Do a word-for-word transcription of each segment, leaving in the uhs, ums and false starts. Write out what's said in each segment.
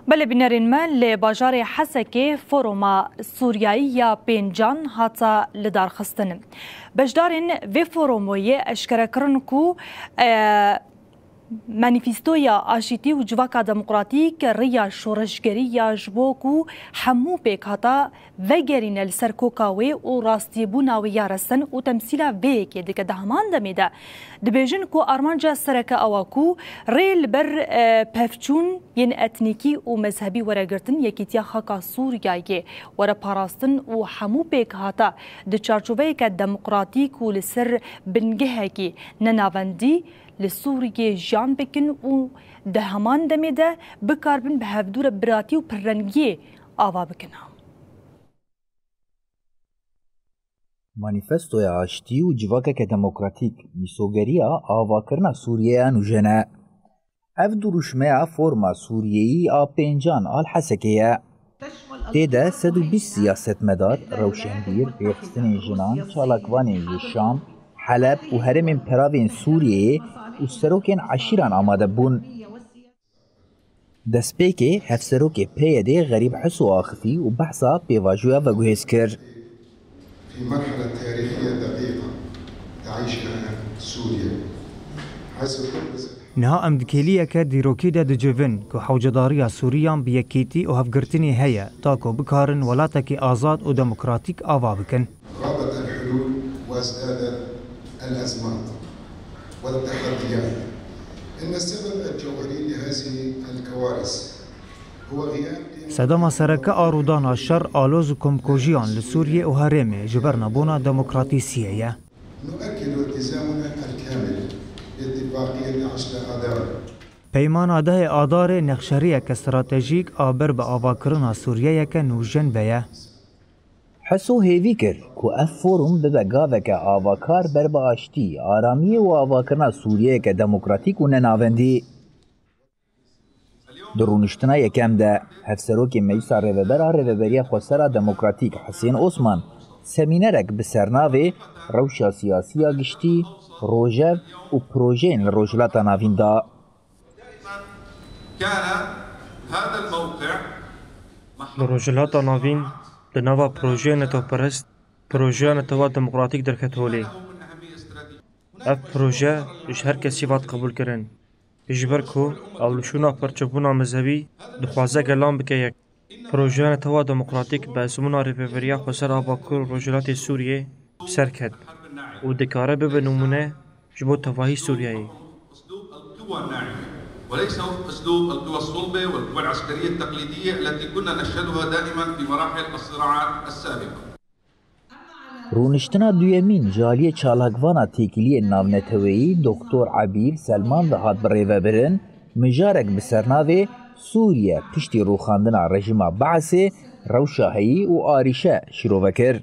Belê bînerên me, li bajarê Hesekê foruma Sûriyayî ya pêncan hata lidarxistin. Beşdarên vê forumê eşkere kirin ku, e, manîfestoya aşîtî û civaka demokratîk riya şoreşgerî ya ji bo ku hemû pêkhata vegerîne li ser koka wê û rastîbûna wê ya resen û temsîla vê yekê dike. Di heman demê de dibêjin ku armanca sereke ew e ku rê li ber, e, pevçûn yên etnîkî û mezhebî were girtin, yekîtiya xaka Sûriyeyê were parastin û hemû pêkhata di çarçoveyeke demokratîk û li ser bingehekî nenavendî li Sûriyê jiyan bikin û di heman demê de bikaribin bi hevdû re biratî û pirrengiyê ava bikin. Manîfestoya aştî û civakeke demokratîk, mîsogeriya avakirina Sûriyê ya nûjen e. Ev dirûşmeya forma Sûriyeyî a pêncan a li Hesekê ye. Tê de sed û bîst siyasetmedar, rewşenbîr, rêxistinên jinan, çalakvanên ji Şam, Heleb û herêmên peravên Sûriyeyê û serokên eşîran amade bûn. Destpêkê hevserokê P Y D'ê Xerîb Hiso axifî û behsa pêvajoya veguhêz kir. في مرحلة تاريخية دقيقة تعيشها سوريا. Niha em di kêliyeke dîrokî de dicivin ku hewcedariya Sûriyan bi yekîtî û hevgirtinê heye, ta ku bikarin welatekî azad û demokratîk ava bikin. غابت الحلول وازدادت الأزمات والتحديات. إن السبب الجوهري لهذه الكوارث هو غياب Sedema sereke a rûdana şer, aloz û komkujiyan li Sûriyê û herêmê ji ber nebûna demokratîsiyê ye. نؤكد التزامنا الكامل باتفاقية عشرة آذار. Peymana dehê Adarê nexşeriyeke stratejîk a ber bi avakirina Sûriyeyeke nûjen ve ye. Hiso hêvî kir ku ev forum bibe gaveke avakar ber bi aştî, aramiyê û avakirina Sûriyeyeke demokratîk û nenavendî. Di rûniştina yekem de, Hevserokê Meclisa Rêveber a Rêveberiya Xweser a Demokratîk Hisên Osman semînerek bi sernavê Rewşa Siyasî ya Giştî, Rojev û Projeyên li Rojhilata Navîn da. كان هذا الموقع Li Rojhilata Navîn di nava projeyên netewperest, projeya netewa demokratîk derket holê. Ev proje ji her kesî ve hat qebûlkirin. Ji ber ku ew li şûna parçebûna mezhebî dixwaze gelan bike yek. Projeya netewa demokratîk bi ezmûna rêveberiya xweser a Bakur û Rojhilatê Sûriyê bi ser ket û dikare bibe nimûne ji bo tevahî Sûriyeyê. أسلوب القوى الناعمة وليس أسلوب القوى الصلبة والقوى العسكرية التقليدية التي كنا نشهدها دائما في مراحل الصراعات السابقة. Rûniştina duyemîn ji aliyê çalakvana têkiliyên navneteweyî Doktor Ebîr Selman ve hat birêvebirin, mijarek bi sernavê Sûriye piştî rûxandina rejîma Beesê, rewşa heyî û arîşe şîrove kir.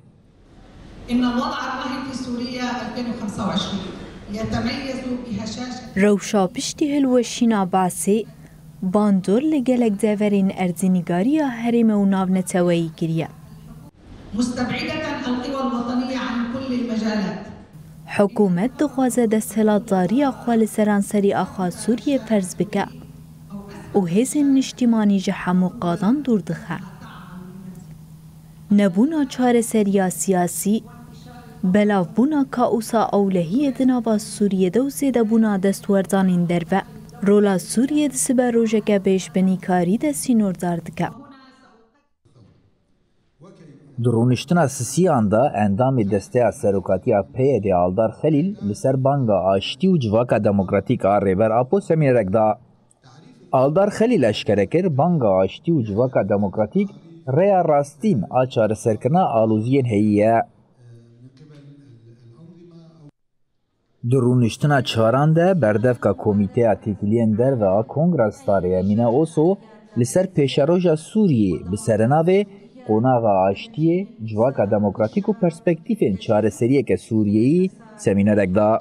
إن الوضع الراهن في سوريا ألفين وخمسة وعشرين يتميز بهشاشة. Rewşa piştî hilweşîna Beesê bandor li gelek deverên erdnîgariya herême û navneteweyî kiriye. مستبعدة القوى الوطنية عن كل المجالات. Hikûmet dixwaze desthilatdariya xwe li seranserî axa Sûriyê ferz bike û hêzên niştîmanî ji hemû qadan dûr dixe. Nebûna çareseriya siyasî, belavbûna kaosa ewlehiyê di nava Sûriyê de û zêdebûna destwerdanên derve, rola Sûriyê di siberojeke bêjbinîkarî de sînordar dike. Di rûniştina sisiyan de endamê Desteya Serokatiya P Y D'ê Aldar Xelîl li ser banga aştî û civaka demokratîk a Rêber Apo semînerek da. Aldar Xelîl eşkere kir, banga aştî û civaka demokratîk rêya rastîn a çareserkirina aloziyên heyî ye. Di rûniştina çaran de berdevka Komîteya Têkiliyên Derve a Kongra Starê Emîne Oso li ser pêşeroja Sûriyê bi serenavê Qonaxa Aştiyê, Civaka Demokratîk û Perspektîfên Çareseriyeke Sûriyeyî semînerek da.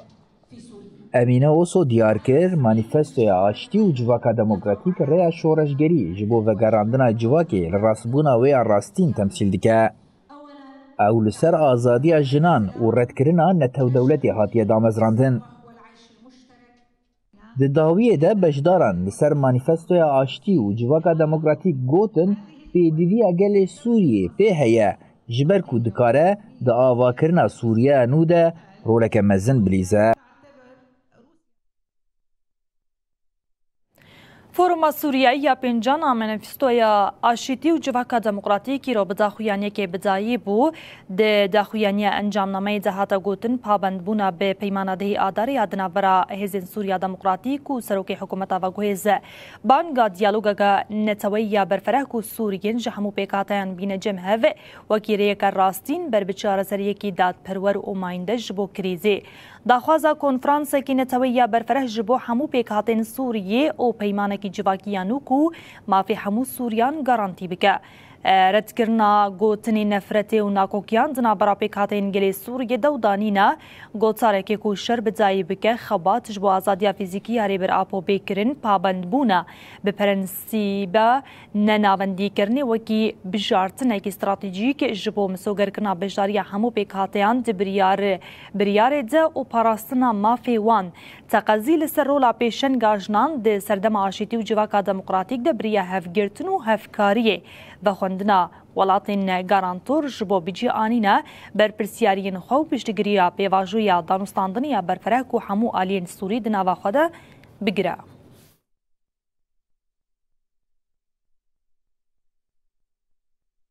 Emîne Oso diyar kir, Manîfestoya Aştî û Civaka Demokratîk rêya şoreşgerî ji bo vegerandina civakê li rastbûna wê ya rastîn temsîl dike. Ew li ser azadiya jinan û redkirina netewdewletê hatiye damezrandin. Di dawiyê de beşdaran li ser manîfestoya aştî û civaka demokratîk gotin, pêdiviya gelê Sûriyê pê heye, ji ber ku dikare di avakirina Sûriyeya nû de roleke mezin bilîze. Foruma Sûriyeyî ya pêncan a Manifestoya Aşîtî û Civaka Demokratîk îro bi daxuyaniyekê bidayî bû. Di daxuyaniya encamnameyê de hate gotin, pabendbûna bi peymana dehî Adarê ya di navbera Hêzên Sûriya Demokratîk û Serokê Hikûmeta veguhêz banga diyalogeke neteweyî ya berfereh ku Sûriyên ji hemû pêkhateyan bîne cem hev, wekî rêyeke rastîn ber bi çareseriyekî dadperwer û mayînde ji bo krîzê. Daxwaza konferansekî neteweyî ya berfereh ji bo hemû pêkhatên Sûriyê û peymanekî civakî ya nû ku mafê hemû Sûriyan garantî bike. E, redkirina gotinên nefretê û nakokiyan di navbera pêkhateyên gelê Sûriyê de û danîna gotarekê ku şer bi dayî bike, xebat ji bo azadiya fîzîkî ya Rêber Apo bê kirin, pabendbûna bi prensîba nenavendîkirinê wekî bijartinekî stratejîk ji bo misogerkirina beşdariya hemû pêkhateyan di biryar, biryarê de û parastina mafê wan. Teqezî li ser rola pêşenga jinan di serdema aşîtî û civaka demokratîk de bi riya hevgirtin û hevkariyê vexwendina welatên garantor ji bo bicî anîne berpirsiyariyên xwe û piştgiriya pêvajoya danûstandinê ya berfereh ku hemû aliyên Sûrî di nava xwe de bigire.